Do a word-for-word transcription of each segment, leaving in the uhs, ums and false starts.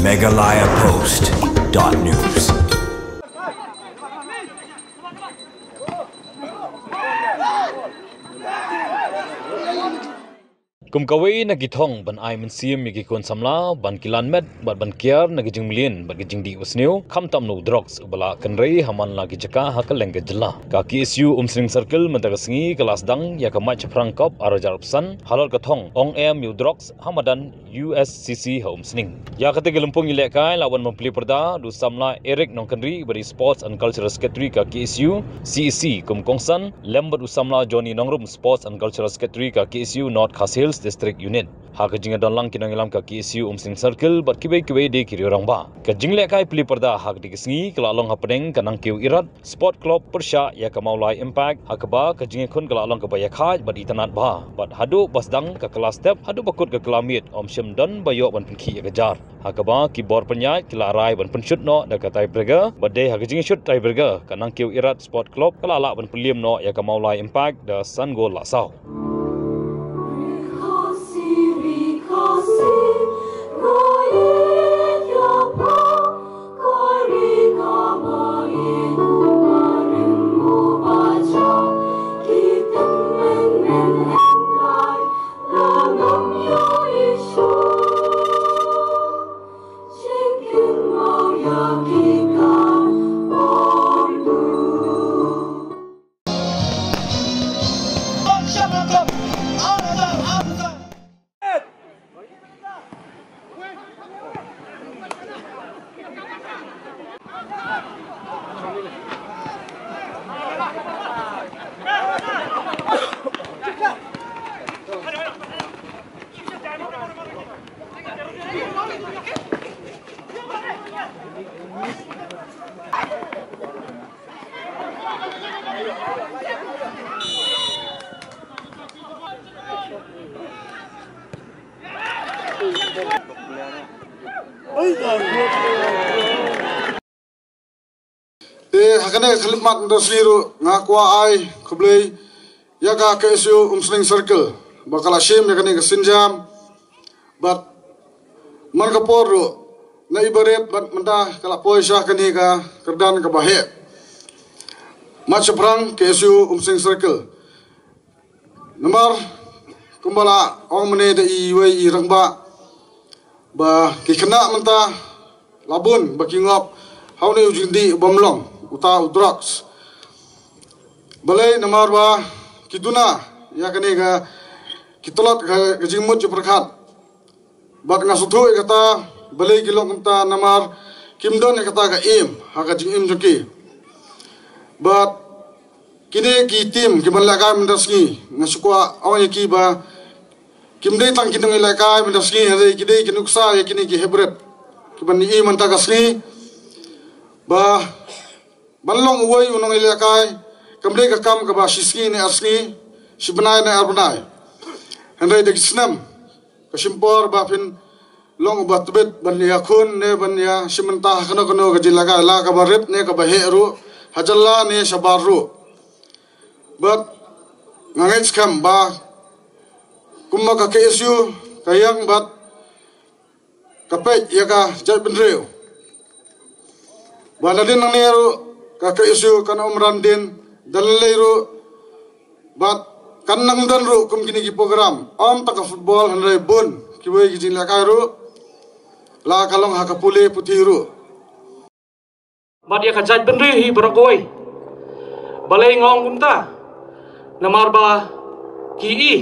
Meghalaya Post dot news. Kum kawei na ki thong ban ai mynsiem ïa ki khun samla ban ki lan met bad ban kiar na ki jingmlien bad ki jingdih basniew, khamtam na u drugs uba la kynrei ha man la ki jaka ha kylleng ka jylla. Ka K S U Umsning Circle mynta ka sngi ka la sdang ïa ka March Shaphrang Cup ar hajar arphew san halor ka thong Ong Em ïa u drugs ha madan U S C C ha Umsning. Ïa kata ka lympung ïalehkai la wan ban plie pyrda da u samla Eric Nongkynrih uba dei Sports and Cultural Secretary ka K S U C E C kum kongsan, lem bad u samla Johnny Nongrum, Sports and Cultural Secretary ka K S U North Khasi Hills District Unit. Ha ka jingïadon lang ki nongïalam ka K S U Umsning Circle bad kiwei kiwei de ki riew rangbah. Ka jinglehkai plie pyrda ha kata ka sngi ka la long hapdeng ka Nangkiew Irat Sport Club pyrshah ïa ka Mawlai Impact, ha kaba ka jingïakhun ka la long kaba ïakhaid bad itynnad bha. Bad haduh ba sdang ka kylla step haduh ba kut ka kylla miet, ym shym don ba ïoh ban pynkhih ïa ka jar. Ha kaba ki bor pynïaid ki la rai ban pynshut noh da ka tiebreaker, bad dei ha ka jingshut tiebreaker ka Nangkiew Irat Sport Club ka la lah ban pynliem noh ïa ka Mawlai Impact da san gol la saw. Te ha kane ka khyllipmat mynta sngi ruh nga kwah ai khublei ïa ka K S U Umsning Circle ba ka la shim ïa kane ka sienjam. Bad man ka por ruh na i barit bad mynta ka la poi sha kane ka kyrdan kaba heh. March Shaphrang K S U Umsning Circle. Namar kumba la ong mynne da iwei i rangbah ba ki khynnah mynta la bun ba ki ngop ha une u jingdih bym long, uta u drugs. Balei? Namar ba ki duna ïa kane ka, ki tlot ka, ka jingmut jingpyrkhat. Bad nga sngewthuh ïa kata, balei ki long kumta, namar kim don ïa kata ka im ha ka jingim jong ki. Bad kine ki team kiban lehkai mynta sngi, nga shu kwah ong ïa ki ba kim dei tang ki nongïalehkai mynta sngi, hynrei ki dei ki nuksa ïa kine ki hybrid kiban ïohi mynta ka sngi. Ba ban long uwei u nongïalehkai kam dei ka kam kaba shi sngi ne ar sngi, shi bnai ne ar bnai. Hynrei da ki snem ka shim por ba phin long uba tbit ban ïakhun ne ban ïashim bynta ha kano kano ka jingïalehkai, la kaba rit ne kaba heh ruh, ha jylla ne shabar ruh. Bad nga ngeit skhem ba kumba ka K S U ka ïeng bad ka peit ïa ka jaitbynriew. Ba nadien nangne ruh ka K S U kan ym ran dien da lei lei ruh. Bad kan nang don ruh kum kine ki program, ym tang ka football, hynrei bun kiwei ki jingïalehkai ruh, la ka long ha ka pule puthi ruh. Bad ïa ka jaitbynriew hi baroh kawei. Balei nga ong kumta? Namar ba ki i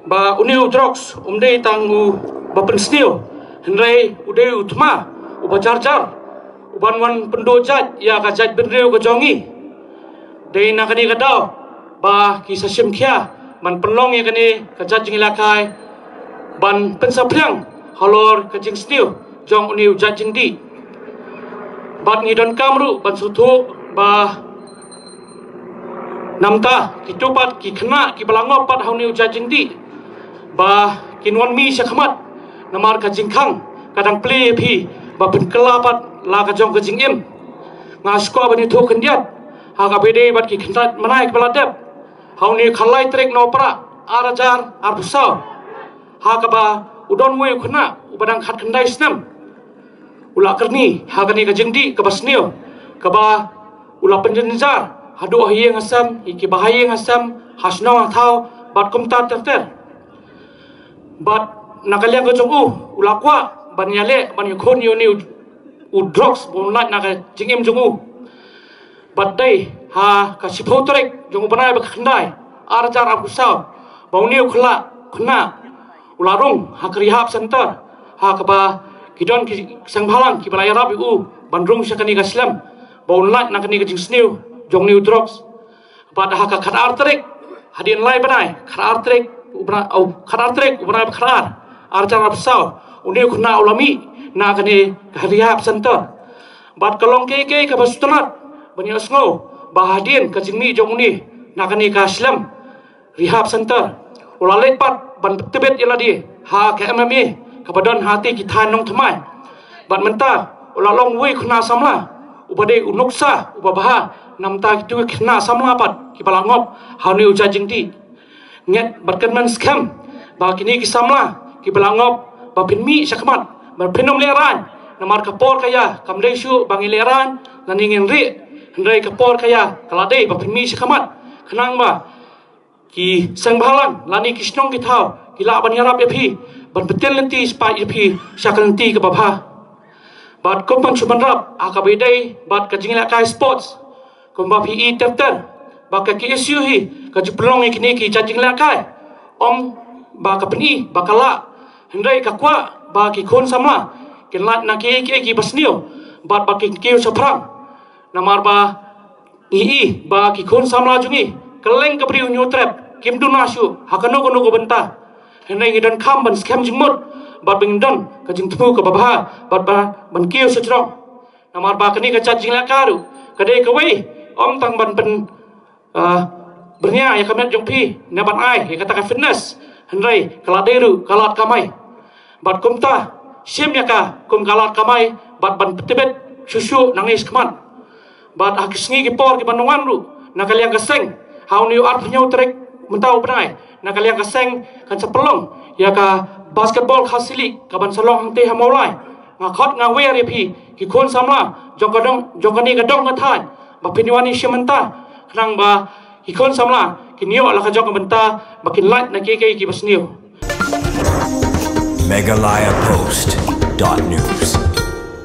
ba une u drugs um dei tang uba pynsniew, hynrei u dei u thma uba jar jar uban wan pynduh jait ïa ka jaitbynriew ka jong ngi. Dei na kane ka daw ba ki sa shim khia ban pynlong ïa kane ka jait jingïalehkai ban pynsaphriang halor ka jingsniew jong une u jait jingdih. Bad ngi donkam ruh ban sngewthuh ba namta kito pat ki khynnah kiba la ngop pat ha une u jait jingdih ba kin wan mih shakhmat, namar ka jingkhang ka dang plie ïa phi ba pynkylla pat la ka jong ka jingim. Nga sngewkwah ban ïathuh khyndiat, ha kaba ïadei bad ki khynnah bnai kiba la dep, ha une u khatlai tarik Nohprah ar hajar arphew saw, ha kaba u don uwei u khynnah uba dang khatkhyndai snem. u la kyrni ha kane ka jingdih kaba sniew, kaba u la pynjynjar haduh ha ïing ha sem, ïa kiba ha ïing ha sem, ha shnong ha thaw, bad kumta ter ter. Bad na ka liang ka jong u, u la kwah ban ïaleh ban ïakhun ïa une u, u drugs ba un lait na ka jingim jong u. Bad dei ha ka shiphew tarik jong u bnai ba khyndai, ar hajar arphew saw, ba une u khynnah, khynnah u la rung ha ka rehab center, ha kaba ki don ki seng bhalang kiba la ïarap ïa u ban rung sha kane ka slem ba un lait na kane ka jingsniew jong une u drugs. Bad ha ka khatar tarik, hadien lai bnai, khatar tarik u bnai, oh, khatar tarik u bnai ba khatar, ar hajar arphew saw, une u khynnah u la mih na kane ka rehab center. Bad ka long kiei kiei kaba sngewtynnat ban ïohsngew ba hadien ka jingmih jong une na kane ka slem rehab center, u la leit pat ban pyntbit ïa lade ha ka M M A kaba don ha katei ki thaiñ nongthymmai. Bad mynta u la long uwei u khynnah samla uba dei u nuksa uba bha na bynta kito ki khynnah samla pat kiba la ngop ha une u jait jingdih. Ngeit bad kyrmen skhem ba kine ki samla kiba la ngop, ba phin mih shakhmat, ba phin ym lehraiñ, namar ka por ka ïa, kam dei shuh ba ngin lehraiñ lane ngin rieh, hynrei ka por ka ïa, ka la dei ba phin mih shakhmat, khnang ba ki seng bhalang lane ki shnong ki thaw ki lah ban ïarap ïa phi, ban pyntip lynti shaphang ïa phi sha ka lynti kaba bha. Bad kum ban shu bynrap ha kaba ïadei bad ka jingïalehkai sports, kumba phi i ter ter ba ka K S U hi ka ju pynlong ïa kine ki jait jingïalehkai, ym ba ka pyni ba ka lah, hynrei ka kwah ba ki khun samla kin lait na kiei kiei kiba sniew, bad ba kin kiew shaphrang. Namar ba ngi i ba ki khun samla jong ngi, kylleng ka briew Hynñiewtrep, kim duna shuh ha kano kano ka bynta. Hynrei ngi donkam ban skhem jingmut bad ba ngin don ka jingthmu kaba bha bad ba ban kiew shajrong. Namar ba kane ka jait jingïalehkai ruh ka dei kawei, ym tang ban pyn, ah, byrngia ïa ka met jong phi ne ban ai ïa kata ka fitness, hynrei ka la dei ruh ka lad kamai. Bad kumta shim ïa ka kum ka lad kamai bad ban pyntbit shuh shuh nangne shakhmat. Bad ha ki sngi ki por kiban wan ruh, na ka liang ka seng, ha une u arphew hynñiew tarik mynta u bnai, na ka liang ka seng kan sa pynlong ïa ka basketball Khasi League kaban sa long hangtei ha Mawlai. Nga khot nga wer ïa phi ki khun samla jong ka dong, jong kane ka dong ka thaiñ, ba phin wan ïashim bynta, khnang ba ki khun samla kin ïoh la ka jong ka bynta ba kin lait na kiei kiei kiba sniew. Meghalaya Post dot news.